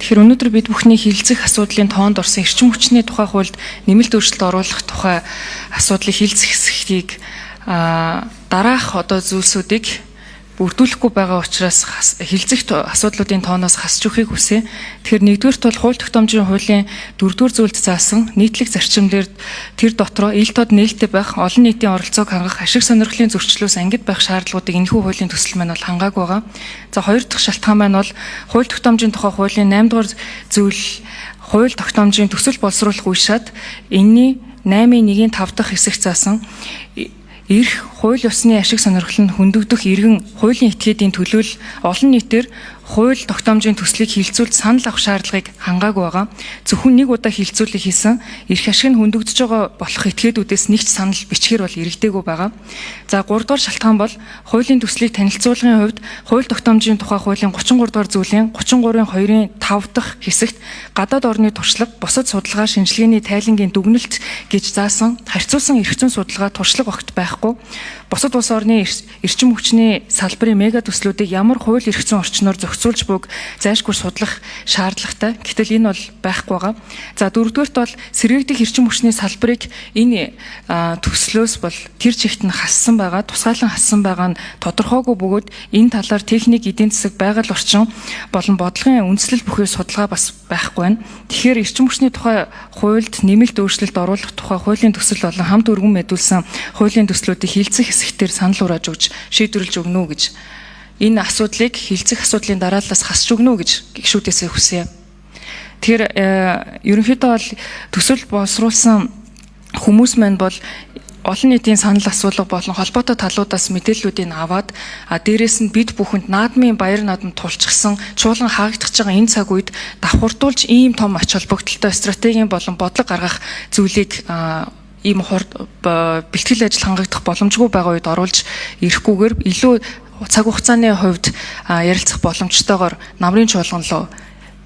Тэгэхээр өнөөдөр бид бүхний хилцэх асуудлын тоонд орсон эрчим хүчний тухай хуульд нэмэлт өөрчлөлт оруулах тухай асуудлыг хилцэх хэсгийг дараах одоо зүйлсүүдийг бүрдүүлэхгүй байгаа учраас хилцэх асуудлуудын тооноос хасч өгөхийг хүсье. Тэгэхээр нэгдүгээрт бол хууль тогтоомжийн хуулийн дөрөвдүгээр зүйлд заасан нийтлэг зарчим дээр тэр дотроо ил тод нээлттэй байх, олон нийтийн оролцоог хангах, ашиг сонирхлын зөрчлөөс ангид байх шаардлагуудыг энэхүү хуулийн төсөл маань бол хангаагүй байгаа. За хоёр дахь шалтгаан маань бол хууль тогтоомжийн тухай хуулийн 8 дугаар зүйл хууль тогтоомжийн төсөл боловсруулах үе шат энэний 8-ын 1-ийн 5 дахь хэсэгт заасан эрх хууль ёсны ашиг сонирхол нь хөндөгдөх иргэн хуулийн этгээдийн төлөөлөл олон нийтээр хууль тогтоомжийн төслийг хилцүүлж санал авах шаардлагыг хангаагүй байгаа. Зөвхөн нэг удаа хилцүүлэг хийсэн эрх ашиг нь хөндөгдөж байгаа болох этгээдүүдээс нэг ч санал бичгээр бол иргэдээгүй байгаа. За 3 дугаар шалтгаан бол хуулийн төслийг танилцуулгын хувьд хууль тогтоомжийн тухай хуулийн 33 дугаар зүйлийн 33-ын 2-ын 5 дахь хэсэгт гадаад орны туршлага, бусад судалгаа, шинжилгээний тайлангийн дүгнэлт гэж заасан харьцуулсан эрх зүйн судалгаа туршлага огт байхгүй. Бусад улс орны эрчим хүчний салбарын мега төслүүдийг ямар хууль эрх зүйн орчноор зохицуулж буйг зайлшгүй судлах шаардлагатай. Гэтэл энэ бол байхгүй байгаа. За дөрөвдүгээрт бол сэргээгдэх эрчим хүчний салбарыг энэ төслөөс бол тэр чигт нь хассан байгаа, тусгаалan хассан байгаа нь тодорхойгүй бөгөөд энэ талаар техник, эдийн засаг, байгаль орчин болон бодлогын үндслэл бүхий судалгаа бас байхгүй байна. Тэгэхээр эрчим хүчний тухай хуульд нэмэлт өөрчлөлт оруулах тухай хуулийн төсөл болон хамт өргөн мэдүүлсэн хуулийн төслүүдийг хилцэх хэсэгтэр санал хурааж өгч шийдвэрлэж өгнө үү гэж энэ асуудлыг хилцэх асуудлын дарааллаас хасч өгнө үү гэж гишүүдээсээ хүсье. Тэгэхээр ерөнхийдөө бол төсөл боловсруулсан хүмүүс маань бол олон нийтийн санал асуулга болон холбоотой талуудаас мэдээллүүдийг аваад дээрэс нь бид бүхэнд наадмын баяр наадам тулчихсан чуулган хаагдах байгаа энэ цаг үед давхардуулж ийм том ач холбогдолтой стратегийн болон бодлого гаргах зүйлийг ийм хурд бэлтгэл ажил хангагдах боломжгүй байгаа үед оруулж ирэхгүйгээр илүү цаг хугацааны хувьд ярилцах боломжтойгоор намрын чуулган руу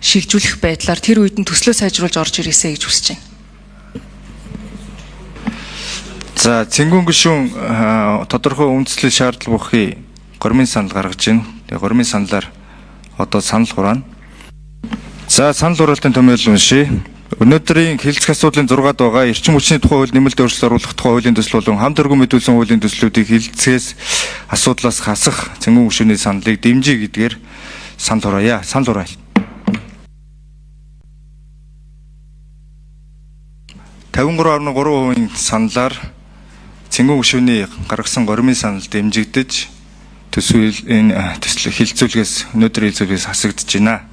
шилжүүлэх байдлаар тэр үед нь төслөө сайжруулж орж ирээсэй гэж хүсэж байна. За цэнгүүн гишүүн тодорхой үндслэл шаардлага бүхий гормын санал гаргаж байна. Тэгээ гормын саналаар одоо санал хураана. За санал хураалтын томьёолол уншъя. Өнөөдрийн хэлцэх асуудлын 6-ад байгаа эрчим хүчний тухай хууль нэмэлт өөрчлөлт оруулах тухай хуулийн төсөл болон хамт өргөн мэдүүлсэн хуулийн төслүүдийг хэлцээс асуудлаас хасах цэнгүүн гишүүний саналыг дэмжиж гэдгээр санал хураая. Санал хураая. 53.3% саналаар цэнгүүн гишүүний гаргасан гормын санал дэмжигдэж төсвөл энэ төсөл хилцүүлгээс өнөөдрийн хилцүүлгээс хасагдаж байна.